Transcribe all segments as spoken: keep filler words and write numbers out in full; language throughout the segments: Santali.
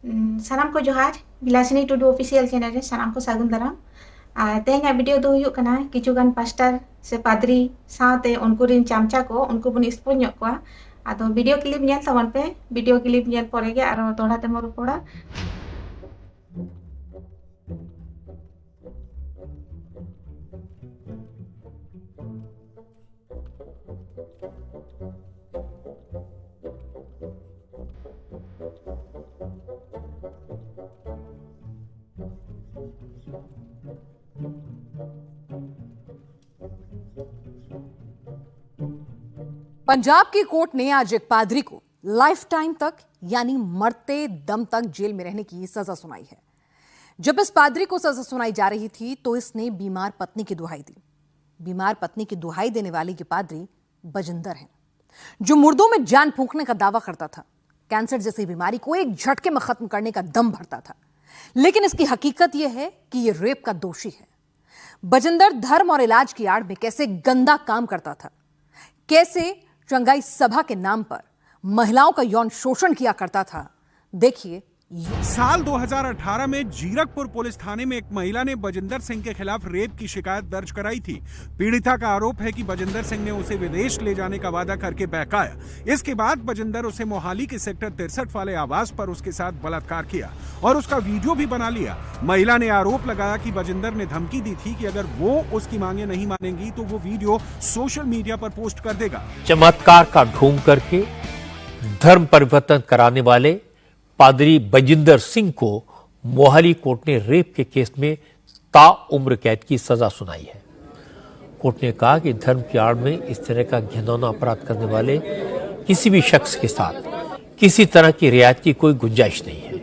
ᱩᱸ, ᱥᱟᱱᱟᱢ ᱠᱚ ᱡᱚᱦᱟᱨ᱾ ᱵᱤᱞᱟᱥᱤᱱᱤ ᱴᱩᱰᱩ ᱚᱯᱷᱤᱥᱤᱭᱟᱞ ᱪᱮᱱᱮᱞ ᱨᱮ ᱥᱟᱱᱟᱢ ᱠᱚ ᱥᱟᱹᱜᱩᱱ ᱫᱟᱨᱟᱢ᱾ ᱟᱨ ᱛᱮᱦᱮᱧᱟᱜ ᱵᱷᱤᱰᱤᱭᱳ ᱫᱚ ᱦᱩᱭᱩᱜ ᱠᱟᱱᱟ ᱠᱤᱪᱷᱩ ᱜᱟᱱ ᱯᱟᱥᱴᱟᱨ ᱥᱮ ᱯᱟᱫᱽᱨᱤ ᱥᱟᱶᱛᱮ ᱩᱱᱠᱩ ᱨᱤᱱ ᱪᱟᱢᱪᱟ ᱠᱚ, ᱩᱱᱠᱩ ᱵᱚᱱ ᱮᱠᱥᱯᱳᱡᱽ ᱧᱚᱜ ᱠᱚᱣᱟ᱾ ᱟᱫᱚ ᱵᱷᱤᱰᱤᱭᱳ ᱠᱞᱤᱯ ᱧᱮᱞ ᱛᱟᱵᱚᱱ ᱯᱮ᱾ ᱵᱷᱤᱰᱤᱭᱳ ᱠᱞᱤᱯ ᱧᱮᱞ ᱯᱚᱨᱮ ᱜᱮ ᱟᱨᱚ ᱫᱚᱦᱲᱟ ᱛᱮᱵᱚᱱ ᱨᱚᱯᱚᱲᱟ᱾ पंजाब की कोर्ट ने आज एक पादरी को लाइफ टाइम तक, यानी मरते दम तक जेल में रहने की सजा सुनाई है। जब इस पादरी को सजा सुनाई जा रही थी, तो इसने बीमार पत्नी की दुहाई दी। बीमार पत्नी की दुहाई देने वाले ये पादरी बजिंदर हैं, जो मुर्दों में जान फूंकने का दावा करता था, कैंसर जैसी बीमारी को एक झटके में खत्म करने का दम भरता था। लेकिन इसकी हकीकत यह है कि ये रेप का दोषी है। बजिंदर धर्म और इलाज की आड़ में कैसे गंदा काम करता था, कैसे चंगाई सभा के नाम पर महिलाओं का यौन शोषण किया करता था, देखिए ये। साल दो हज़ार अठारह में जीरकपुर पुलिस थाने में एक महिला ने बजिंदर सिंह के खिलाफ रेप की शिकायत दर्ज कराई थी। पीड़िता का आरोप है कि बजिंदर सिंह ने उसे विदेश ले जाने का वादा करके बहकाया। इसके बाद बजिंदर उसे मोहाली के सेक्टर तिरसठ वाले आवास पर उसके साथ बलात्कार किया और उसका वीडियो भी बना लिया। महिला ने आरोप लगाया कि बजिंदर ने धमकी दी थी कि अगर वो उसकी मांगे नहीं मानेंगी तो वो वीडियो सोशल मीडिया पर पोस्ट कर देगा। चमत्कार का ढोंग करके धर्म परिवर्तन कराने वाले पादरी बजिंदर सिंह को मोहाली कोर्ट ने रेप के केस में ताउम्र कैद की सजा सुनाई है। कोर्ट ने कहा कि धर्म की आड़ में इस तरह का घिनौना अपराध करने वाले किसी भी शख्स के साथ किसी तरह की रियायत की कोई गुंजाइश नहीं है।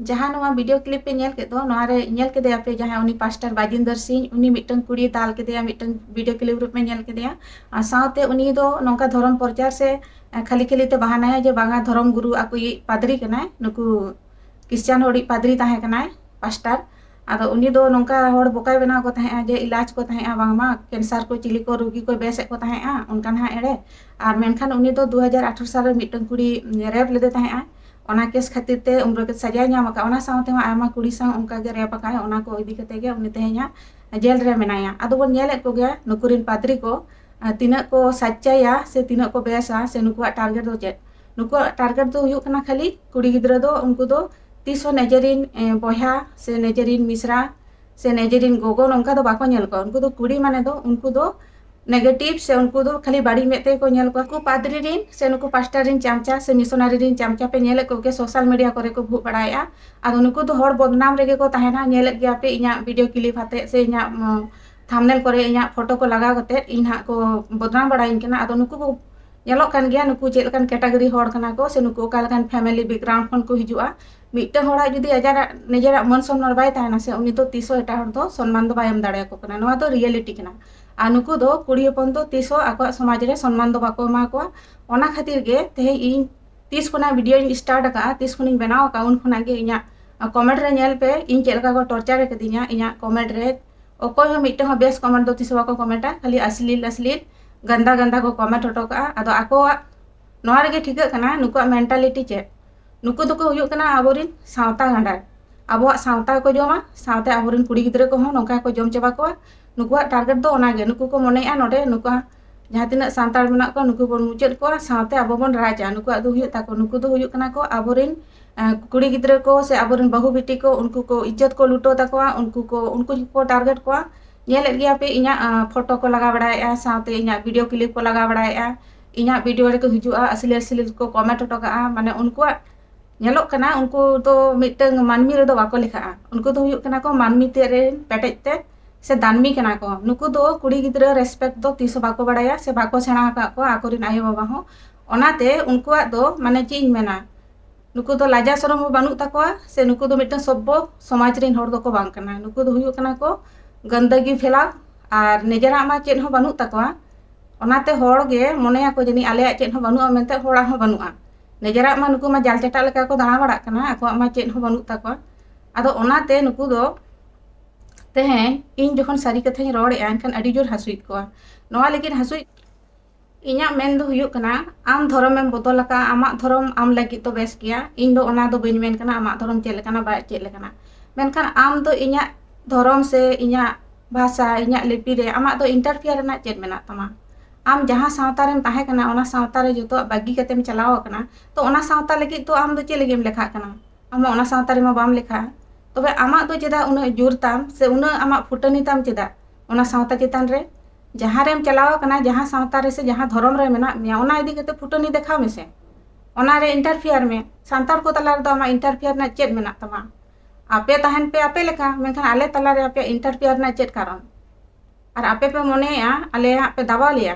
ᱡᱟᱦᱟᱸ ᱱᱚᱣᱟ ᱵᱷᱤᱰᱤᱭᱳ ᱠᱞᱤᱯ ᱯᱮ ᱧᱮᱞ ᱠᱮᱫ ᱫᱚ, ᱱᱚᱣᱟ ᱨᱮ ᱧᱮᱞ ᱠᱮᱫᱮᱭᱟ ᱯᱮ ᱡᱟᱦᱟᱸᱭ ᱩᱱᱤ ᱯᱟᱥᱴᱟᱨ ᱵᱟᱡᱤᱱᱫᱚᱨ ᱥᱤᱝ, ᱩᱱᱤ ᱢᱤᱫᱴᱟᱝ ᱠᱩᱲᱤ ᱫᱟᱞ ᱠᱮᱫᱮᱭᱟ, ᱢᱤᱫᱴᱟᱝ ᱵᱷᱤᱰᱤᱭᱳ ᱠᱞᱤᱯ ᱨᱮ ᱯᱮ ᱧᱮᱞ ᱠᱮᱫᱮᱭᱟ᱾ ᱟᱨ ᱥᱟᱶᱛᱮ ᱩᱱᱤ ᱫᱚ ᱱᱚᱝᱠᱟ ᱫᱷᱚᱨᱚᱢ ᱯᱨᱚᱪᱟᱨ ᱥᱮ ᱠᱷᱟᱹᱞᱤ ᱠᱷᱟᱹᱞᱤ ᱛᱮ ᱵᱟᱦᱟᱱᱟᱭᱟ ᱡᱮ ᱵᱟᱝᱟ ᱫᱷᱚᱨᱚᱢ ᱜᱩᱨᱩ ᱟᱠᱚᱭᱤᱡ ᱯᱟᱫᱽᱨᱤ ᱠᱟᱱᱟᱭ, ᱱᱩᱠᱩ ᱠᱷᱨᱤᱥᱪᱟᱱ ᱦᱚᱲᱤᱡ ᱯᱟᱫᱽᱨᱤ ᱛᱟᱦᱮᱸ ᱠᱟᱱᱟᱭ ᱯᱟᱥᱴᱟᱨ᱾ ᱟᱫᱚ ᱩᱱᱤ ᱫᱚ ᱱᱚᱝᱠᱟ ᱦᱚᱲ ᱵᱚᱠᱟᱭ ᱵᱮᱱᱟᱣ ᱠᱚ ᱛᱟᱦᱮᱸᱜᱼᱟ ᱡᱮ ᱤᱞᱟᱡᱽ ᱠᱚ ᱛᱟᱦᱮᱸᱜᱼᱟ, ᱵᱟᱝᱢᱟ ᱠᱮᱱᱥᱟᱨ ᱠᱚ ᱪᱤᱞᱤ ᱠᱚ ᱨᱩᱜᱤ ᱠᱚ ᱵᱮᱥᱮᱫ ᱠᱚ ᱛᱟᱦᱮᱸᱜᱼᱟ, ᱚᱱᱠᱟ ᱱᱟᱦᱟᱜ ᱮᱲᱮ᱾ ᱟᱨ ᱢᱮᱱᱠᱷᱟᱱ ᱩᱱᱤ ᱫᱚ ᱫᱩ ᱦᱟᱡᱟᱨ ᱟᱴᱷᱟᱨᱚ ᱥᱟᱞ ᱨᱮ ᱢᱤᱫᱴᱟᱝ ᱠᱩᱲᱤ ᱨᱮᱯ ᱞᱮᱫᱮ ᱛᱟᱦᱮᱸᱜᱼᱟ᱾ ᱚᱱᱟ ᱠᱮᱥ ᱠᱷᱟᱹᱛᱤᱨ ᱛᱮ ᱩᱢᱨᱟᱹ ᱠᱮᱫ ᱥᱟᱡᱟᱭ ᱧᱟᱢ ᱟᱠᱟᱫ, ᱚᱱᱟ ᱥᱟᱶᱛᱮ ᱦᱚᱸ ᱟᱭᱢᱟ ᱠᱩᱲᱤ ᱥᱟᱶ ᱚᱱᱠᱟ ᱜᱮ ᱨᱮᱯ ᱟᱠᱟᱫ, ᱚᱱᱟ ᱠᱚ ᱤᱫᱤ ᱠᱟᱛᱮ ᱜᱮ ᱩᱱᱤ ᱛᱮᱦᱮᱧᱟᱜ ᱡᱮᱞ ᱨᱮ ᱢᱮᱱᱟᱭᱟ᱾ ᱟᱫᱚ ᱵᱚᱱ ᱧᱮᱞᱮᱫ ᱠᱚᱜᱮᱭᱟ ᱱᱩᱠᱩ ᱨᱤᱱ ᱯᱟᱫᱽᱨᱤ ᱠᱚ, ᱟᱨ ᱛᱤᱱᱟᱹᱜ ᱠᱚ ᱥᱟᱪᱪᱟᱭᱟ ᱥᱮ ᱛᱤᱱᱟᱹᱜ ᱠᱚ ᱵᱮᱥᱟ, ᱥᱮ ᱱᱩᱠᱩᱣᱟᱜ ᱴᱟᱨᱜᱮᱴ ᱫᱚ ᱪᱮᱫ? ᱱᱩᱠᱩᱣᱟᱜ ᱴᱟᱨᱜᱮᱴ ᱫᱚ ᱦᱩᱭᱩᱜ ᱠᱟᱱᱟ ᱠᱷᱟᱹᱞᱤ ᱠᱩᱲᱤ ᱜᱤᱫᱽᱨᱟᱹ ᱫᱚ ᱩᱱᱠᱩ ᱫᱚ ᱛᱤᱥ ᱦᱚᱸ ᱱᱤᱡᱮᱨᱤᱱ, ᱮ, ᱵᱚᱭᱦᱟ ᱥᱮ ᱱᱤᱡᱮᱨᱤᱱ ᱢᱤᱥᱨᱟ ᱥᱮ ᱱᱤᱡᱮᱨᱤᱱ ᱜᱚᱜᱚ ᱱᱚᱝᱠᱟ ᱫᱚ ᱵᱟᱠᱚ ᱧᱮᱞ ᱠᱚᱣᱟ᱾ ᱩᱱᱠᱩ ᱫᱚ ᱠᱩᱲᱤ ᱢᱟᱱᱮ ᱫᱚ ᱩᱱᱠᱩ ᱫᱚ ᱱᱮᱜᱮᱴᱤᱵᱷ ᱥᱮ ᱩᱱᱠᱩ ᱫᱚ ᱠᱷᱟᱹᱞᱤ ᱵᱟᱹᱲᱤᱡ ᱢᱮᱫ ᱛᱮᱜᱮ ᱠᱚ ᱧᱮᱞ ᱠᱚᱣᱟ᱾ ᱩᱱᱠᱩ ᱯᱟᱫᱽᱨᱤ ᱨᱤᱱ ᱥᱮ ᱱᱩᱠᱩ ᱯᱟᱥᱴᱟᱨ ᱨᱤᱱ ᱪᱟᱢᱪᱟ ᱥᱮ ᱢᱤᱥᱚᱱᱟᱨᱤ ᱨᱤᱱ ᱪᱟᱢᱪᱟ ᱯᱮ ᱧᱮᱞᱮᱫ ᱠᱚᱜᱮ, ᱥᱳᱥᱟᱞ ᱢᱤᱰᱤᱭᱟ ᱠᱚᱨᱮ ᱠᱚ ᱵᱷᱩᱜ ᱵᱟᱲᱟᱭᱮᱫᱼᱟ᱾ ᱟᱫᱚ ᱱᱩᱠᱩ ᱫᱚ ᱦᱚᱲ ᱵᱚᱫᱱᱟᱢ ᱨᱮᱜᱮ ᱠᱚ ᱛᱟᱦᱮᱱᱟ᱾ ᱧᱮᱞᱮᱫ ᱜᱮᱭᱟ ᱯᱮ ᱤᱧᱟᱹᱜ ᱵᱷᱤᱰᱤᱭᱳ ᱠᱞᱤᱯ ᱟᱛᱮᱫ ᱥᱮ ᱤᱧᱟᱹᱜ, ᱩᱢ, ᱛᱷᱟᱢᱵᱱᱮᱞ ᱠᱚᱨᱮ ᱤᱧᱟᱹᱜ ᱯᱷᱳᱴᱳ ᱠᱚ ᱞᱟᱜᱟᱣ ᱠᱟᱛᱮᱫ ᱤᱧ ᱦᱟᱸᱜ ᱠᱚ ᱵᱚᱫᱱᱟᱢ ᱵᱟᱲᱟᱭᱤᱧ ᱠᱟᱱᱟ᱾ ᱟᱫᱚ ᱱᱩᱠᱩ ᱠᱚ ᱧᱮᱞᱚᱜ ᱠᱟᱱ ᱜᱮᱭᱟ ᱱᱩᱠᱩ ᱪᱮᱫ ᱞᱮᱠᱟᱱ ᱠᱮᱴᱟᱜᱚᱨᱤ ᱦᱚᱲ ᱠᱟᱱᱟ ᱠᱚ ᱥᱮ ᱱᱩᱠᱩ ᱚᱠᱟ ᱞᱮᱠᱟᱱ ᱯᱷᱮᱢᱮᱞᱤ ᱵᱮᱠᱜᱨᱟᱣᱩᱱᱰ ᱠᱷᱚᱱ ᱠᱚ ᱦᱤᱡᱩᱜᱼᱟ᱾ ᱢᱤᱫᱴᱟᱝ ᱦᱚᱲᱟᱜ ᱡᱩᱫᱤ ᱟᱡᱟᱨᱟᱜ ᱱᱤᱡᱮᱨᱟᱜ ᱢᱟᱹᱱ ᱥᱚᱱᱢᱟᱱ ᱵᱟᱭ ᱛᱟᱦᱮᱱᱟ ᱥᱮ, ᱩᱱᱤ ᱫᱚ ᱛᱤᱥ ᱦᱚᱸ ᱮᱴᱟᱜ ᱦᱚᱲ ᱫᱚ ᱥᱚᱱᱢᱟᱱ ᱫᱚ ᱵᱟᱭ ᱮᱢ ᱫᱟᱲᱮᱭᱟᱠᱚ ᱠᱟᱱᱟ᱾ ᱱᱚᱣᱟ ᱫᱚ ᱨᱤᱭᱮᱞᱤᱴᱤ ᱠᱟᱱᱟ᱾ ᱟᱨ ᱱᱩᱠᱩ ᱫᱚ ᱠᱩᱲᱤ ᱦᱚᱯᱚᱱ ᱫᱚ ᱛᱤᱥ ᱦᱚᱸ ᱟᱠᱚᱣᱟᱜ ᱥᱚᱢᱟᱡᱽ ᱨᱮ ᱥᱚᱱᱢᱟᱱ ᱫᱚ ᱵᱟᱠᱚ ᱮᱢᱟ ᱠᱚᱣᱟ᱾ ᱚᱱᱟ ᱠᱷᱟᱹᱛᱤᱨ ᱜᱮ ᱛᱮᱦᱮᱧ ᱤᱧ ᱛᱤᱥ ᱠᱷᱚᱱᱟᱜ ᱵᱷᱤᱰᱤᱭᱳᱧ ᱥᱴᱟᱨᱴ ᱟᱠᱟᱫᱼᱟ, ᱛᱤᱥ ᱠᱷᱚᱱᱤᱧ ᱵᱮᱱᱟᱣ ᱟᱠᱟᱫᱼᱟ, ᱩᱱ ᱠᱷᱚᱱᱟᱜ ᱜᱮ ᱤᱧᱟᱹᱜ ᱠᱚᱢᱮᱱᱴ ᱨᱮ ᱧᱮᱞ ᱯᱮ, ᱤᱧ ᱪᱮᱫ ᱞᱮᱠᱟ ᱠᱚ ᱴᱚᱨᱪᱟᱨ ᱟᱠᱟᱫᱤᱧᱟ᱾ ᱤᱧᱟᱹᱜ ᱠᱚᱢᱮᱱᱴ ᱨᱮ ᱚᱠᱚᱭ ᱦᱚᱸ ᱢᱤᱫᱴᱟᱝ ᱦᱚᱸ ᱵᱮᱥ ᱠᱚᱢᱮᱱᱴ ᱫᱚ ᱛᱤᱥ ᱦᱚᱸ ᱵᱟᱠᱚ ᱠᱚᱢᱮᱱᱴᱟ, ᱠᱷᱟᱹᱞᱤ ᱟᱥᱞᱤᱞ ᱟᱥᱞᱤᱞ ᱜᱟᱱᱫᱟ ᱜᱟᱱᱫᱟ ᱠᱚ ᱠᱚᱢᱮᱱᱴ ᱦᱚᱴᱚ ᱠᱟᱜᱼᱟ᱾ ᱟᱫᱚ ᱟᱠᱚᱣᱟᱜ ᱱᱚᱣᱟ ᱨᱮᱜᱮ ᱴᱷᱤᱠᱟᱹᱜ ᱠᱟᱱᱟ ᱱᱩᱠᱩᱣᱟᱜ ᱢᱮᱱᱴᱟᱞᱤᱴᱤ ᱪᱮᱫ᱾ ᱱᱩᱠᱩ ᱫᱚᱠᱚ ᱦᱩᱭᱩᱜ ᱠᱟᱱᱟ ᱟᱵᱚᱨᱤᱱ ᱥᱟᱶᱛᱟ ᱜᱟᱸᱰᱟᱨ᱾ ᱟᱵᱚᱣᱟᱜ ᱥᱟᱶᱛᱟ ᱠᱚ ᱡᱚᱢᱟ, ᱥᱟᱶᱛᱮ ᱟᱵᱚᱨᱤᱱ ᱠᱩᱲᱤ ᱜᱤᱫᱽᱨᱟᱹ ᱠᱚᱦᱚᱸ ᱱᱚᱝᱠᱟ ᱠᱚ ᱡᱚᱢ ᱪᱟᱵᱟ ᱠᱚᱣᱟ᱾ ᱱᱩᱠᱩᱣᱟᱜ ᱴᱟᱨᱜᱮᱴ ᱫᱚ ᱚᱱᱟᱜᱮ᱾ ᱱᱩᱠᱩ ᱠᱚ ᱢᱚᱱᱮᱭᱮᱜᱼᱟ ᱱᱚᱰᱮ ᱱᱩᱠᱩᱣᱟᱜ ᱡᱟᱦᱟᱸ ᱛᱤᱱᱟᱹᱜ ᱥᱟᱱᱛᱟᱲ ᱢᱮᱱᱟᱜ ᱠᱚᱣᱟ ᱱᱩᱠᱩ ᱵᱚᱱ ᱢᱩᱪᱟᱹᱫ ᱠᱚᱣᱟ, ᱥᱟᱶᱛᱮ ᱟᱵᱚ ᱵᱚᱱ ᱨᱟᱡᱟ᱾ ᱱᱩᱠᱩᱣᱟᱜ ᱫᱚ ᱦᱩᱭᱩᱜ ᱛᱟᱠᱚ, ᱱᱩᱠᱩ ᱫᱚ ᱦᱩᱭᱩᱜ ᱠᱟᱱᱟ ᱠᱚ ᱟᱵᱚᱨᱤᱱ, ᱮᱸ, ᱠᱩᱲᱤ ᱜᱤᱫᱽᱨᱟᱹ ᱠᱚ ᱥᱮ ᱟᱵᱚᱨᱤᱱ ᱵᱟᱹᱦᱩ ᱵᱤᱴᱤ ᱠᱚ, ᱩᱱᱠᱩ ᱠᱚ ᱤᱡᱽᱡᱚᱛ ᱠᱚ ᱞᱩᱴᱟᱹᱣ ᱛᱟᱠᱚᱣᱟ, ᱩᱱᱠᱩ ᱠᱚ, ᱩᱱᱠᱩ ᱜᱮᱠᱚ ᱴᱟᱨᱜᱮᱴ ᱠᱚᱣᱟ᱾ ᱧᱮᱞᱮᱫ ᱜᱮᱭᱟ ᱯᱮ ᱤᱧᱟᱹᱜ, ᱟᱸ, ᱯᱷᱳᱴᱳ ᱠᱚ ᱞᱟᱜᱟᱣ ᱵᱟᱲᱟᱭᱮᱜᱼᱟ, ᱥᱟᱶᱛᱮ ᱤᱧᱟᱹᱜ ᱵᱷᱤᱰᱤᱭᱳ ᱠᱞᱤᱯ ᱠᱚ ᱞᱟᱜᱟᱣ ᱵᱟᱲᱟᱭᱮᱜᱼᱟ, ᱤᱧᱟᱹᱜ ᱵᱷᱤᱰᱤᱭᱳ ᱨᱮᱠᱚ ᱦᱤᱡᱩᱜᱼᱟ, ᱟᱹᱥᱞᱤ ᱟᱹᱥᱞᱤ ᱠᱚ ᱠᱚᱢᱮᱱᱴ ᱦᱚᱴᱚ ᱠᱟᱜᱼᱟ᱾ ᱢᱟᱱᱮ ᱩᱱᱠᱩᱣᱟᱜ ᱧᱮᱞᱚᱜ ᱠᱟᱱᱟ ᱩᱱᱠᱩ ᱫᱚ ᱢᱤᱫᱴᱟᱝ ᱢᱟᱹᱱᱢᱤ ᱨᱮᱫᱚ ᱵᱟᱠᱚ ᱞᱮᱠᱷᱟᱜᱼᱟ᱾ ᱩᱱᱠᱩ ᱫᱚ ᱦᱩᱭᱩᱜ ᱠᱟᱱᱟ ᱠᱚ ᱢᱟᱹᱱᱢᱤ ᱛᱮᱫ ᱨᱮᱱ ᱯᱮᱴᱮᱡ ᱛᱮᱫ ᱥᱮ ᱫᱟᱹᱱᱢᱤ ᱠᱟᱱᱟ ᱠᱚ᱾ ᱱᱩᱠᱩ ᱫᱚ ᱠᱩᱲᱤ ᱜᱤᱫᱽᱨᱟᱹ ᱨᱮᱥᱯᱮᱠᱴ ᱫᱚ ᱛᱤᱥ ᱦᱚᱸ ᱵᱟᱠᱚ ᱵᱟᱲᱟᱭᱟ ᱥᱮ ᱵᱟᱠᱚ ᱥᱮᱬᱟ ᱟᱠᱟᱫ ᱠᱚᱣᱟ ᱟᱠᱚᱨᱮᱱ ᱟᱭᱳ ᱵᱟᱵᱟ ᱦᱚᱸ᱾ ᱚᱱᱟᱛᱮ ᱩᱱᱠᱩᱣᱟᱜ ᱫᱚ ᱢᱟᱱᱮ ᱪᱮᱫ ᱤᱧ ᱢᱮᱱᱟ, ᱱᱩᱠᱩ ᱫᱚ ᱞᱟᱡᱟ ᱥᱚᱨᱚᱢ ᱦᱚᱸ ᱵᱟᱹᱱᱩᱜ ᱛᱟᱠᱚᱣᱟ ᱥᱮ ᱱᱩᱠᱩ ᱫᱚ ᱢᱤᱫᱴᱟᱝ ᱥᱚᱵᱵᱚ ᱥᱚᱢᱟᱡᱽ ᱨᱮᱱ ᱦᱚᱲ ᱫᱚᱠᱚ ᱵᱟᱝ ᱠᱟᱱᱟ᱾ ᱱᱩᱠᱩ ᱫᱚ ᱦᱩᱭᱩᱜ ᱠᱟᱱᱟ ᱠᱚ ᱜᱟᱱᱫᱟᱜᱤ ᱯᱷᱮᱞᱟᱣ, ᱟᱨ ᱱᱤᱡᱮᱨᱟᱜ ᱢᱟ ᱪᱮᱫ ᱦᱚᱸ ᱵᱟᱹᱱᱩᱜ ᱛᱟᱠᱚᱣᱟ᱾ ᱚᱱᱟᱛᱮ ᱦᱚᱲ ᱜᱮ ᱢᱚᱱᱮᱭᱟᱠᱚ ᱡᱟᱹᱱᱤᱡ ᱟᱞᱮᱭᱟᱜ ᱪᱮᱫ ᱦᱚᱸ ᱵᱟᱹᱱᱩᱜᱼᱟ ᱢᱮᱱᱛᱮ, ᱦᱚᱲᱟᱜ ᱦᱚᱸ ᱵᱟᱹᱱᱩᱜᱼᱟ᱾ ᱱᱤᱡᱮᱨᱟᱜ ᱢᱟ ᱱᱩᱠᱩ ᱢᱟ ᱡᱟᱞ ᱪᱟᱴᱟᱜ ᱞᱮᱠᱟ ᱠᱚ ᱫᱟᱬᱟ ᱵᱟᱲᱟᱜ ᱠᱟᱱᱟ, ᱟᱠᱚᱣᱟᱜ ᱢᱟ ᱪᱮᱫ ᱦᱚᱸ ᱵᱟᱹᱱᱩᱜ ᱛᱟᱠᱚᱣᱟ᱾ ᱟᱫᱚ ᱚᱱᱟᱛᱮ ᱱᱩᱠᱩ ᱫᱚ ᱛᱮᱦᱮᱧ ᱤᱧ ᱡᱚᱠᱷᱚᱱ ᱥᱟᱹᱨᱤ ᱠᱟᱛᱷᱟᱧ ᱨᱚᱲᱮᱜᱼᱟ, ᱮᱱᱠᱷᱟᱱ ᱟᱹᱰᱤ ᱡᱳᱨ ᱦᱟᱹᱥᱩᱭᱮᱫ ᱠᱚᱣᱟ᱾ ᱱᱚᱣᱟ ᱞᱟᱹᱜᱤᱫ ᱦᱟᱹᱥᱩᱭ ᱤᱧᱟᱹᱜ ᱢᱮᱱ ᱫᱚ ᱦᱩᱭᱩᱜ ᱠᱟᱱᱟ, ᱟᱢ ᱫᱷᱚᱨᱚᱢᱮᱢ ᱵᱚᱫᱚᱞ ᱟᱠᱟᱫᱼᱟ, ᱟᱢᱟᱜ ᱫᱷᱚᱨᱚᱢ ᱟᱢ ᱞᱟᱹᱜᱤᱫ ᱫᱚ ᱵᱮᱥ ᱜᱮᱭᱟ᱾ ᱤᱧ ᱫᱚ ᱚᱱᱟ ᱫᱚ ᱵᱟᱹᱧ ᱢᱮᱱ ᱠᱟᱱᱟ ᱟᱢᱟᱜ ᱫᱷᱚᱨᱚᱢ ᱪᱮᱫ ᱞᱮᱠᱟᱱᱟ ᱵᱟᱭ ᱪᱮᱫ ᱞᱮᱠᱟᱱᱟ, ᱢᱮᱱᱠᱷᱟᱱ ᱟᱢ ᱫᱚ ᱤᱧᱟᱹᱜ ᱫᱷᱚᱨᱚᱢ ᱥᱮ ᱤᱧᱟᱹᱜ ᱵᱷᱟᱥᱟ, ᱤᱧᱟᱹᱜ ᱞᱤᱯᱤ ᱨᱮ ᱟᱢᱟᱜ ᱫᱚ interfere ᱨᱮᱱᱟᱜ ᱪᱮᱫ ᱢᱮᱱᱟᱜ ᱛᱟᱢᱟ? ᱟᱢ ᱡᱟᱦᱟᱸ ᱥᱟᱶᱛᱟ ᱨᱮᱢ ᱛᱟᱦᱮᱸ ᱠᱟᱱᱟ, ᱚᱱᱟ ᱥᱟᱶᱛᱟ ᱨᱮ ᱡᱚᱛᱚᱣᱟᱜ ᱵᱟᱹᱜᱤ ᱠᱟᱛᱮᱢ ᱪᱟᱞᱟᱣ ᱟᱠᱟᱱᱟ, ᱛᱚ ᱚᱱᱟ ᱥᱟᱶᱛᱟ ᱞᱟᱹᱜᱤᱫ ᱫᱚ ᱟᱢ ᱫᱚ ᱪᱮᱫ ᱞᱟᱹᱜᱤᱫ ᱮᱢ ᱞᱮᱠᱷᱟᱜ ᱠᱟᱱᱟ? ᱟᱢ ᱢᱟ ᱚᱱᱟ ᱥᱟᱶᱛᱟ ᱨᱮᱢᱟ ᱵᱟᱢ ᱞᱮᱠᱷᱟᱜᱼᱟ᱾ ᱛᱚᱵᱮ ᱟᱢᱟᱜ ᱫᱚ ᱪᱮᱫᱟᱜ ᱩᱱᱟᱹᱜ ᱡᱳᱨ ᱛᱟᱢ ᱥᱮ ᱩᱱᱟᱹᱜ ᱟᱢᱟᱜ ᱯᱷᱩᱴᱟᱹᱱᱤ ᱛᱟᱢ ᱪᱮᱫᱟᱜ ᱚᱱᱟ ᱥᱟᱶᱛᱟ ᱪᱮᱛᱟᱱ ᱨᱮ? ᱡᱟᱦᱟᱸ ᱨᱮᱢ ᱪᱟᱞᱟᱣ ᱟᱠᱟᱱᱟ, ᱡᱟᱦᱟᱸ ᱥᱟᱶᱛᱟ ᱨᱮ ᱥᱮ ᱡᱟᱦᱟᱸ ᱫᱷᱚᱨᱚᱢ ᱨᱮ ᱢᱮᱱᱟᱜ ᱢᱮᱭᱟ, ᱚᱱᱟ ᱤᱫᱤ ᱠᱟᱛᱮ ᱯᱷᱩᱴᱟᱹᱱᱤ ᱫᱮᱠᱷᱟᱣ ᱢᱮᱥᱮ᱾ ᱚᱱᱟ ᱨᱮ interfere ᱢᱮ᱾ ᱥᱟᱱᱛᱟᱲ ᱠᱚ ᱛᱟᱞᱟ ᱨᱮᱫᱚ ᱟᱢᱟᱜ interfere ᱨᱮᱱᱟᱜ ᱪᱮᱫ ᱢᱮᱱᱟᱜ ᱛᱟᱢᱟ? ᱟᱯᱮ ᱛᱟᱦᱮᱱ ᱯᱮ ᱟᱯᱮ ᱞᱮᱠᱟ, ᱢᱮᱱᱠᱷᱟᱱ ᱟᱞᱮ ᱛᱟᱞᱟ ᱨᱮ ᱟᱯᱮᱭᱟᱜ interfere ᱨᱮᱱᱟᱜ ᱪᱮᱫ ᱠᱟᱨᱚᱱ? ᱟᱨ ᱟᱯᱮ ᱯᱮ ᱢᱚᱱᱮᱭᱮᱜᱼᱟ ᱟᱞᱮ ᱦᱟᱸᱜ ᱯᱮ ᱫᱟᱵᱟᱣ ᱞᱮᱭᱟ?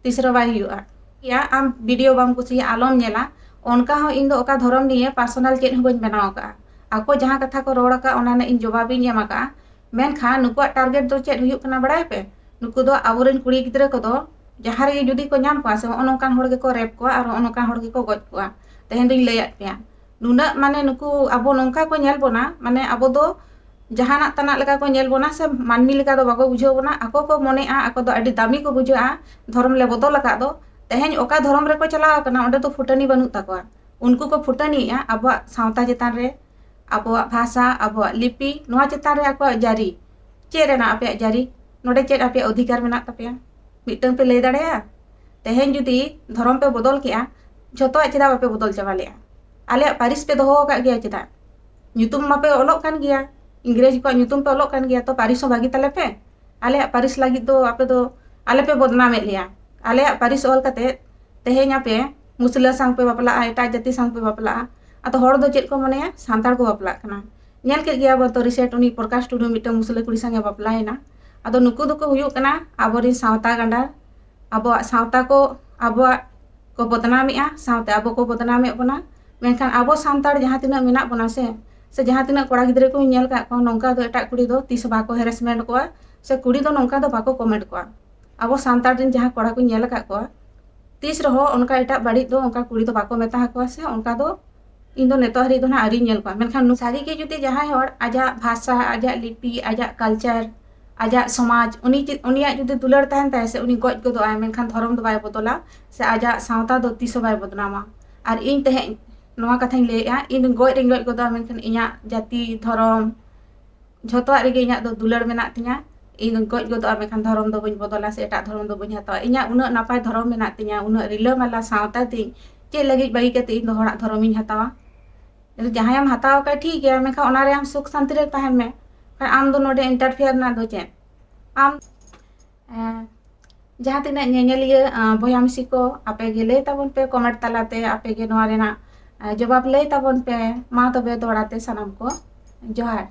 ᱛᱤᱥ ᱨᱮᱦᱚᱸ ᱵᱟᱭ ᱦᱩᱭᱩᱜᱼᱟ᱾ ᱭᱟ, ᱟᱢ video ᱵᱟᱢ ᱠᱩᱥᱤᱭᱟᱜᱼᱟ, ᱟᱞᱚᱢ ᱧᱮᱞᱟ᱾ ᱚᱱᱠᱟ ᱦᱚᱸ ᱤᱧ ᱫᱚ ᱚᱠᱟ ᱫᱷᱚᱨᱚᱢ ᱱᱤᱭᱮ personal ᱪᱮᱫ ᱦᱚᱸ ᱵᱟᱹᱧ ᱵᱮᱱᱟᱣ ᱟᱠᱟᱫᱼᱟ᱾ ᱟᱠᱚ ᱡᱟᱦᱟᱸ ᱠᱟᱛᱷᱟ ᱠᱚ ᱨᱚᱲ ᱟᱠᱟᱫ, ᱚᱱᱟ ᱨᱮᱱᱟᱜ ᱤᱧ ᱡᱚᱵᱟᱵ ᱤᱧ ᱮᱢ ᱟᱠᱟᱫᱼᱟ᱾ ᱢᱮᱱᱠᱷᱟᱱ ᱱᱩᱠᱩᱣᱟᱜ target ᱫᱚ ᱪᱮᱫ ᱦᱩᱭᱩᱜ ᱠᱟᱱᱟ ᱵᱟᱲᱟᱭ ᱯᱮ? ᱱᱩᱠᱩ ᱫᱚ ᱟᱵᱚᱨᱮᱱ ᱠᱩᱲᱤ ᱜᱤᱫᱽᱨᱟᱹ ᱠᱚᱫᱚ ᱡᱟᱦᱟᱸ ᱨᱮᱜᱮ ᱡᱩᱫᱤ ᱠᱚ ᱧᱟᱢ ᱠᱚᱣᱟ ᱥᱮ, ᱦᱚᱸᱜᱼᱚ ᱱᱚᱝᱠᱟᱱ ᱦᱚᱲ ᱜᱮᱠᱚ rape ᱠᱚᱣᱟ ᱟᱨ ᱦᱚᱸᱜᱼᱚ ᱱᱚᱝᱠᱟᱱ ᱦᱚᱲ ᱜᱮᱠᱚ ᱜᱚᱡ ᱠᱚᱣᱟ᱾ ᱛᱮᱦᱮᱧ ᱫᱚᱧ ᱞᱟᱹᱭᱟᱫ ᱯᱮᱭᱟ, ᱱᱩᱱᱟᱹᱜ ᱢᱟᱱᱮ ᱱᱩᱠᱩ ᱟᱵᱚ ᱱᱚᱝᱠᱟ ᱠᱚ ᱧᱮᱞ ᱵᱚᱱᱟ, ᱢᱟᱱᱮ ᱟᱵᱚ ᱫᱚ ᱡᱟᱦᱟᱱᱟᱜ ᱛᱟᱱᱟᱜ ᱞᱮᱠᱟ ᱠᱚ ᱧᱮᱞ ᱵᱚᱱᱟ ᱥᱮ ᱢᱟᱹᱱᱢᱤ ᱞᱮᱠᱟ ᱫᱚ ᱵᱟᱠᱚ ᱵᱩᱡᱷᱟᱹᱣ ᱵᱚᱱᱟ᱾ ᱟᱠᱚ ᱠᱚ ᱢᱚᱱᱮᱜᱼᱟ ᱟᱠᱚ ᱫᱚ ᱟᱹᱰᱤ ᱫᱟᱢᱤ ᱠᱚ ᱵᱩᱡᱷᱟᱹᱜᱼᱟ, ᱫᱷᱚᱨᱚᱢ ᱞᱮ ᱵᱚᱫᱚᱞ ᱟᱠᱟᱫ ᱫᱚ᱾ ᱛᱮᱦᱮᱧ ᱚᱠᱟ ᱫᱷᱚᱨᱚᱢ ᱨᱮᱠᱚ ᱪᱟᱞᱟᱣ ᱟᱠᱟᱱᱟ, ᱚᱸᱰᱮ ᱫᱚ ᱯᱷᱩᱴᱟᱹᱱᱤ ᱵᱟᱹᱱᱩᱜ ᱛᱟᱠᱚᱣᱟ᱾ ᱩᱱᱠᱩ ᱠᱚ ᱯᱷᱩᱴᱟᱹᱱᱤᱭᱮᱫᱼᱟ ᱟᱵᱚᱣᱟᱜ ᱥᱟᱶᱛᱟ ᱪᱮᱛᱟᱱ ᱨᱮ, ᱟᱵᱚᱣᱟᱜ ᱵᱷᱟᱥᱟ, ᱟᱵᱚᱣᱟᱜ ᱞᱤᱯᱤ, ᱱᱚᱣᱟ ᱪᱮᱛᱟᱱ ᱨᱮ ᱟᱠᱚᱣᱟᱜ ᱡᱟᱹᱨᱤ᱾ ᱪᱮᱫ ᱨᱮᱱᱟᱜ ᱟᱯᱮᱭᱟᱜ ᱡᱟᱹᱨᱤ? ᱱᱚᱰᱮ ᱪᱮᱫ ᱟᱯᱮᱭᱟᱜ ᱚᱫᱷᱤᱠᱟᱨ ᱢᱮᱱᱟᱜ ᱛᱟᱯᱮᱭᱟ? ᱢᱤᱫᱴᱟᱝ ᱯᱮ ᱞᱟᱹᱭ ᱫᱟᱲᱮᱭᱟᱜᱼᱟ? ᱛᱮᱦᱮᱧ ᱡᱩᱫᱤ ᱫᱷᱚᱨᱚᱢ ᱯᱮ ᱵᱚᱫᱚᱞ ᱠᱮᱜᱼᱟ, ᱡᱷᱚᱛᱚᱣᱟᱜ ᱪᱮᱫᱟᱜ ᱵᱟᱯᱮ ᱵᱚᱫᱚᱞ ᱪᱟᱵᱟ ᱞᱮᱜᱼᱟ? ᱟᱞᱮᱭᱟᱜ ᱯᱟᱹᱨᱤᱥ ᱯᱮ ᱫᱚᱦᱚ ᱟᱠᱟᱫ ᱜᱮᱭᱟ ᱪᱮᱫᱟᱜ? ᱧᱩᱛᱩᱢ ᱢᱟᱯᱮ ᱚᱞᱚᱜ ᱠᱟᱱ ᱜᱮᱭᱟ, ᱤᱝᱨᱮᱡᱽ ᱠᱚᱣᱟᱜ ᱧᱩᱛᱩᱢ ᱯᱮ ᱚᱞᱚᱜ ᱠᱟᱱ ᱜᱮᱭᱟ, ᱛᱚ ᱯᱟᱹᱨᱤᱥ ᱦᱚᱸ ᱵᱟᱹᱜᱤ ᱛᱟᱞᱮ ᱯᱮ᱾ ᱟᱞᱮᱭᱟᱜ ᱯᱟᱹᱨᱤᱥ ᱞᱟᱹᱜᱤᱫ ᱫᱚ ᱟᱯᱮ ᱫᱚ ᱟᱞᱮ ᱯᱮ ᱵᱚᱫᱱᱟᱢᱮᱫ ᱞᱮᱭᱟ᱾ ᱟᱞᱮᱭᱟᱜ ᱯᱟᱹᱨᱤᱥ ᱚᱞ ᱠᱟᱛᱮ ᱛᱮᱦᱮᱧ ᱟᱯᱮ ᱢᱩᱥᱞᱟᱹ ᱥᱟᱶ ᱯᱮ ᱵᱟᱯᱞᱟᱜᱼᱟ, ᱮᱴᱟᱜ ᱡᱟᱹᱛᱤ ᱥᱟᱶ ᱯᱮ ᱵᱟᱯᱞᱟᱜᱼᱟ᱾ ᱟᱫᱚ ᱦᱚᱲ ᱫᱚ ᱪᱮᱫ ᱠᱚ ᱢᱚᱱᱮᱭᱟ? ᱥᱟᱱᱛᱟᱲ ᱠᱚ ᱵᱟᱯᱞᱟᱜ ᱠᱟᱱᱟ᱾ ᱧᱮᱞ ᱠᱮᱫ ᱜᱮᱭᱟ ᱵᱚᱱ ᱛᱚ, recent ᱩᱱᱤ ᱯᱨᱚᱠᱟᱥ ᱴᱩᱰᱩ ᱢᱤᱫᱴᱟᱝ ᱢᱩᱥᱞᱟᱹ ᱠᱩᱲᱤ ᱥᱟᱶ ᱮ ᱵᱟᱯᱞᱟᱭᱮᱱᱟ᱾ ᱟᱫᱚ ᱱᱩᱠᱩ ᱫᱚᱠᱚ ᱦᱩᱭᱩᱜ ᱠᱟᱱᱟ ᱟᱵᱚᱨᱮᱱ ᱥᱟᱶᱛᱟ ᱜᱟᱸᱰᱟᱨ, ᱟᱵᱚᱣᱟᱜ ᱥᱟᱶᱛᱟ ᱠᱚ, ᱟᱵᱚᱣᱟᱜ ᱠᱚ ᱵᱚᱫᱱᱟᱢᱮᱜᱼᱟ, ᱥᱟᱶᱛᱮ ᱟᱵᱚ ᱠᱚ ᱵᱚᱫᱱᱟᱢᱮᱫ ᱵᱚᱱᱟ᱾ ᱢᱮᱱᱠᱷᱟᱱ ᱟᱵᱚ ᱥᱟᱱᱛᱟᱲ ᱡᱟᱦᱟᱸ ᱛᱤᱱᱟᱹᱜ ᱢᱮᱱᱟᱜ ᱵᱚᱱᱟ ᱥᱮ, ᱥᱮ ᱡᱟᱦᱟᱸ ᱛᱤᱱᱟᱹᱜ ᱠᱚᱲᱟ ᱜᱤᱫᱽᱨᱟᱹ ᱠᱚᱧ ᱧᱮᱞ ᱟᱠᱟᱫ ᱠᱚᱣᱟ, ᱱᱚᱝᱠᱟ ᱫᱚ ᱮᱴᱟᱜ ᱠᱩᱲᱤ ᱫᱚ ᱛᱤᱥ ᱦᱚᱸ ᱵᱟᱠᱚ harassment ᱠᱚᱣᱟ, ᱥᱮ ᱠᱩᱲᱤ ᱫᱚ ᱱᱚᱝᱠᱟ ᱫᱚ ᱵᱟᱠᱚ comment ᱠᱚᱣᱟ᱾ ᱟᱵᱚ ᱥᱟᱱᱛᱟᱲ ᱨᱮᱱ ᱡᱟᱦᱟᱸ ᱠᱚᱲᱟ ᱠᱚᱧ ᱧᱮᱞ ᱟᱠᱟᱫ ᱠᱚᱣᱟ, ᱛᱤᱥ ᱨᱮᱦᱚᱸ ᱚᱱᱠᱟ ᱮᱴᱟᱜ ᱵᱟᱹᱲᱤᱡ ᱫᱚ ᱚᱱᱠᱟ ᱠᱩᱲᱤ ᱫᱚ ᱵᱟᱠᱚ ᱢᱮᱛᱟ ᱟᱠᱚᱣᱟ, ᱥᱮ ᱚᱱᱠᱟ ᱫᱚ ᱤᱧ ᱫᱚ ᱱᱤᱛᱚᱜ ᱦᱟᱹᱨᱤᱡ ᱫᱚ ᱱᱟᱦᱟᱜ ᱟᱹᱣᱨᱤᱧ ᱧᱮᱞ ᱠᱚᱣᱟ᱾ ᱢᱮᱱᱠᱷᱟᱱ ᱱᱩ-, ᱥᱟᱹᱨᱤ ᱜᱮ ᱡᱩᱫᱤ ᱡᱟᱦᱟᱸᱭ ᱦᱚᱲ ᱟᱡᱟᱜ ᱵᱷᱟᱥᱟ, ᱟᱡᱟᱜ ᱞᱤᱯᱤ, ᱟᱡᱟᱜ culture, ᱟᱡᱟᱜ ᱥᱚᱢᱟᱡᱽ, ᱩᱱᱤ ᱪᱮᱫ, ᱩᱱᱤᱭᱟᱜ ᱡᱩᱫᱤ ᱫᱩᱞᱟᱹᱲ ᱛᱟᱦᱮᱱ ᱛᱟᱭᱟ ᱥᱮ, ᱩᱱᱤ ᱜᱚᱡ ᱜᱚᱫᱚᱜᱼᱟᱭ, ᱢᱮᱱᱠᱷᱟᱱ ᱫᱷᱚᱨᱚᱢ ᱫᱚ ᱵᱟᱭ ᱵᱚᱫᱚᱞᱟ, ᱥᱮ ᱟᱡᱟᱜ ᱥᱟᱶᱛᱟ ᱫᱚ ᱛᱤᱥ ᱦᱚᱸ ᱵᱟᱭ ᱵᱚᱫᱱᱟᱢᱟ᱾ ᱟᱨ ᱤᱧ ᱛᱮᱦᱮᱧ ᱱᱚᱣᱟ ᱠᱟᱛᱷᱟᱧ ᱞᱟᱹᱭᱮᱫᱼᱟ, ᱤᱧ ᱜᱚᱡ ᱨᱮᱧ ᱜᱚᱡ ᱜᱚᱫᱚᱜᱼᱟ, ᱢᱮᱱᱠᱷᱟᱱ ᱤᱧᱟᱹᱜ ᱡᱟᱹᱛᱤ, ᱫᱷᱚᱨᱚᱢ, ᱡᱷᱚᱛᱚᱣᱟᱜ ᱨᱮᱜᱮ ᱤᱧᱟᱹᱜ ᱫᱚ ᱫᱩᱞᱟᱹᱲ ᱢᱮᱱᱟᱜ ᱛᱤᱧᱟ᱾ ᱤᱧ ᱫᱚᱧ ᱜᱚᱡ ᱜᱚᱫᱚᱜᱼᱟ, ᱢᱮᱱᱠᱷᱟᱱ ᱫᱷᱚᱨᱚᱢ ᱫᱚ ᱵᱟᱹᱧ ᱵᱚᱫᱚᱞᱟ ᱥᱮ ᱮᱴᱟᱜ ᱫᱷᱚᱨᱚᱢ ᱫᱚ ᱵᱟᱹᱧ ᱦᱟᱛᱟᱣᱟ᱾ ᱤᱧᱟᱹᱜ ᱩᱱᱟᱹᱜ ᱱᱟᱯᱟᱭ ᱫᱷᱚᱨᱚᱢ ᱢᱮᱱᱟᱜ ᱛᱤᱧᱟ, ᱩᱱᱟᱹᱜ ᱨᱤᱞᱟᱹᱢᱟᱞᱟ ᱥᱟᱶᱛᱟ ᱛᱤᱧ, ᱪᱮᱫ ᱞᱟᱹᱜᱤᱫ ᱵᱟᱹᱜᱤ ᱠᱟᱛᱮ ᱤᱧ ᱫᱚ ᱦᱚᱲᱟᱜ ᱫᱷᱚᱨᱚᱢᱤᱧ ᱦᱟᱛᱟᱣᱟ? ᱡᱟᱦᱟᱸᱭᱮᱢ ᱦᱟᱛᱟᱣ ᱠᱷᱟᱡ ᱴᱷᱤᱠ ᱜᱮᱭᱟ, ᱢᱮᱱᱠᱷᱟᱱ ᱚᱱᱟ ᱨᱮ ᱟᱢ ᱥᱩᱠ ᱥᱟᱱᱛᱤ ᱨᱮ ᱛᱟᱦᱮᱱ ᱢᱮ᱾ ᱟᱢ ᱫᱚ ᱱᱚᱰᱮ interfere ᱨᱮᱱᱟᱜ ᱫᱚ ᱪᱮᱫ? ᱟᱢ, ᱮᱸ, ᱡᱟᱦᱟᱸ ᱛᱤᱱᱟᱹᱜ ᱧᱮᱧᱮᱞᱤᱭᱟᱹ, ᱟᱸ, ᱵᱚᱭᱦᱟ ᱢᱤᱥᱤ ᱠᱚ, ᱟᱯᱮ ᱜᱮ ᱞᱟᱹᱭ ᱛᱟᱵᱚᱱ ᱯᱮ comment ᱛᱟᱞᱟᱛᱮ, ᱟᱯᱮ ᱜᱮ ᱱᱚᱣᱟ ᱨᱮᱱᱟᱜ, ᱟᱸ, ᱡᱚᱵᱟᱵ ᱞᱟᱹᱭ ᱛᱟᱵᱚᱱ ᱯᱮ᱾ ᱢᱟ ᱛᱚᱵᱮ ᱫᱚᱦᱲᱟ ᱛᱮ ᱥᱟᱱᱟᱢ ᱠᱚ ᱡᱚᱦᱟᱨ᱾